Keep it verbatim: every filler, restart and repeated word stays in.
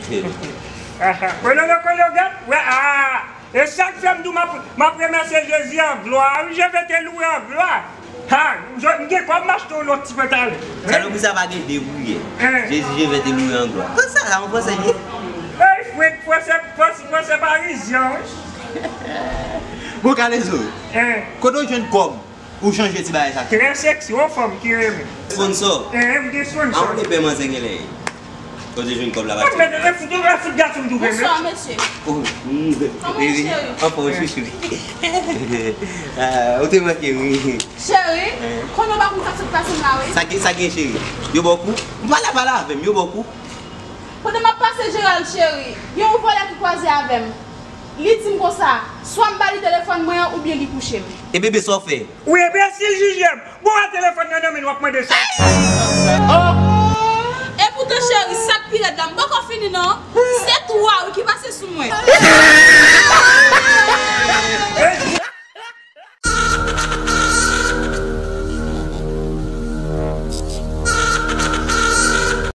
Kololo, kololo, gad, wè, ah, e sa k fè m di w m ap, m ap remèsye Jezi an glwa. Wi, je vais te louer en gloire. Ha, m gen kòb m achte yon lòt ti pantalon. Salopri sa pa gen de wi. Jezi, je vais te louer en gloire. Kòsa la, an fransè li ye? Ey, fwet, fransè, fransè, fransè parizyen, wi. Bon, Kalezo, kote w jwenn kòb ou chanje ti bagay sa? Trè seksi, yon fanm ki renmen. Sponsor? Eh, m gen sponsor. A, ou te pè manzè genlè. Kote jwenn kòb la pa cheri. Mwen te fout, fout gason m tou renmen. Bonswa, mesye. Oh, mm, Kòman w ye, cheri? Anfòm, chouchou. Ah, ou te manke, wi. Cheri, konnen w pa konn sa k sot pase m la, wi. Sa gen, sa gen, cheri? Yo ba w kou? M pale, pale avè m, yo ba w kou? Pandan m ap pase Jeral, cheri, gen yon vòlè ki kwaze avè m. Li di m konsa, swa m ba li telefòn mwen an oubyen li kouche m. E bebe, sa w fè? Wi, enbesil, jije m. Bon, a telefòn nan nan men w ap mande sa. Epoutan, cheri, sa k pi rèd la, m poko fini non.